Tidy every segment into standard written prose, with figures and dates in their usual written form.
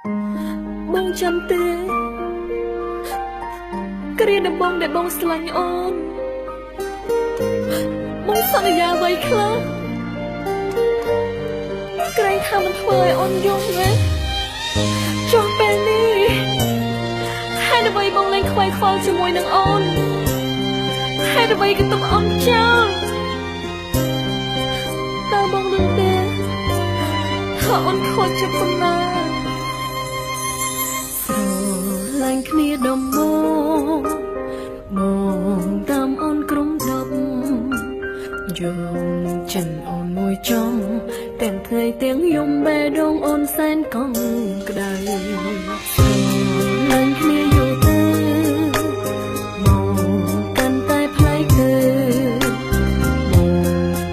បងចាំទេគ្រាដំបងដែលបងស្លាញ់អូនបងសន្យាអ្វីខ្លះក្រែងថាមិនធ្វើឲ្យអូនយំណាចុះពេលនេះហេតុអ្វីបងលែងខ្វល់ខ្វាយជាមួយនឹងអូនហេតុអ្វីក៏ទុកអូនចោលតើបងដឹងទេថាអូនខូចចិត្តប៉ុណ្ណាស្រឡាញ់គ្នាដំបងបងតាមអូនក្រុមដប់យំចិនអូនមួយចំទាំងថ្ងៃទាំងយំបេះដូងអូនសែនកង់ក្ដៅស្រឡាញ់គ្នាយូរទៅបងកាន់តែប្លែកទៅបង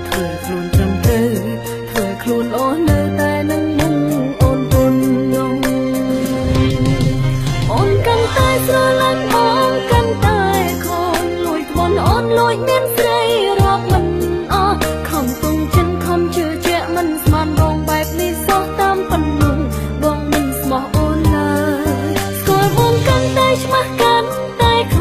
ធ្វើខ្លួនត្រឹមត្រូវធ្វើខ្លួនល្អនៅតែនឹងមុងអូនពុននងអូនកាន់តែស្រឡាញ់បងកាន់តែខំលួចក្បន់អូនលួចមានស្រីរាប់មិនអស់ខំទុំចិនខំជឿជាក់មិនស្មានបងបែបនេះសោះតាមប៉ុណ្ណឹងបងមិនស្មោះអូនឡើយស្គាល់បងកាន់តែច្បាស់កាន់តែខ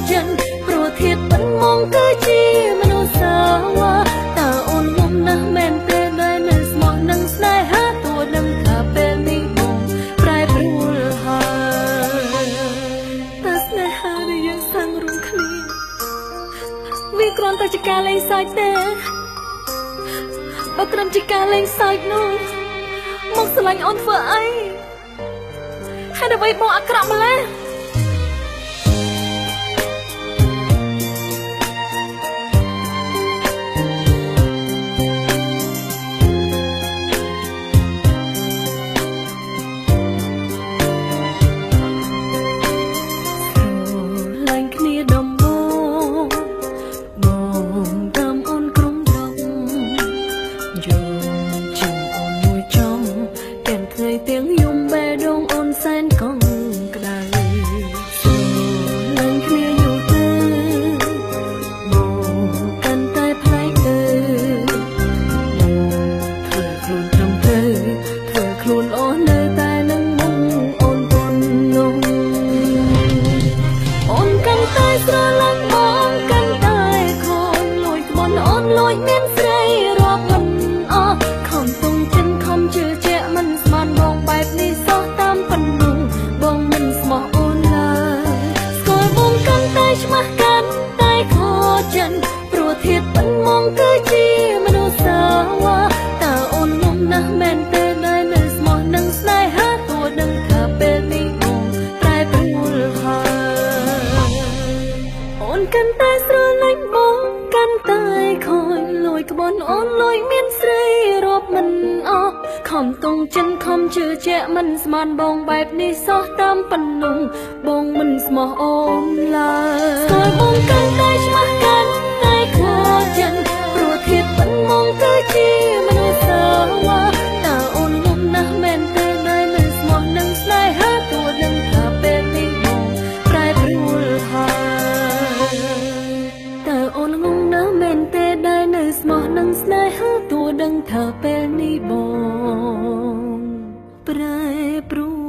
ចិនព្រោះធាតុពិនមកគឺជាមនុស្សសាវ៉ាតើអូនងំណាស់មែនទេដែលនៅស្មោះនឹងស្នេហាតួដឹងថាពេលនេះបងប្រែប្រួលហើយតើស្នេហាដែលយើងសាងរួមគ្នាវាគ្រាន់តែជាការលេងសើចទេបើត្រឹមជាការលេងសើចនោះមកស្រឡាញ់អូនធ្វើអីហេតុអ្វីបងអាក្រក់ម្ល៉េះស្រឡាញ់គ្នាដំបងបងតាមអូនក្រុមដប់យំចិនអូនមួយចំទាំងថ្ងៃទាំងយំបេះដូងអូនសែនកង់ក្ដៅស្រឡាញ់គ្នាយូរទៅបងកាន់តែប្លែកទៅបងធ្វើខ្លួនត្រឹមត្រូវធ្វើខ្លួនល្អនៅតែនឹងមុងអូនពុននងអូនកាន់តែស្រឡាញ់បងកាន់តែខំលួចក្បន់អូនលួចមានស្រីរាប់មិនអស់ខំទុំចិនខំជឿជាក់មិនស្មានបងបែបនេះសោះតាមប៉ុណ្ណឹងបងមិនស្មោះអូនឡើយស្គាល់បងកាន់តែច្បាស់កាន់តែខចិនព្រោះធាតុពិនមកគឺជាមនុស្សសាវ៉ាតើអូនងំណាស់មែនទេដែលនៅស្មោះនឹងស្នេហាតួដឹងថាពេលនេះបងប្រែប្រួលហើយអូនកាន់តែស្រឡាញ់បងកាន់តែខូចលួចក្បន់អូនលួចមានស្រីរាប់មិនអស់ខំទុំចិនខំជឿជាក់មិនស្មានបងបែបនេះសោះតាមប៉ុណ្ណឹងបងមិនស្មោះអូនឡើយស្គាល់បងកាន់តែច្បាស់កាន់តែខចិនព្រោះធាតុពិនមកគឺជាមនុស្សសាវ៉ាតើអូនងំណាស់មែនទេដែលនៅស្មោះនឹងស្នេហាតួដឹងថាពេលនេះបងប្រែប្រួលហើយតើអូនងំណាស់មែនទេដែលនៅស្មោះនឹងស្នេហាតួដឹងថាពេលនេះបងប្រែប្រួ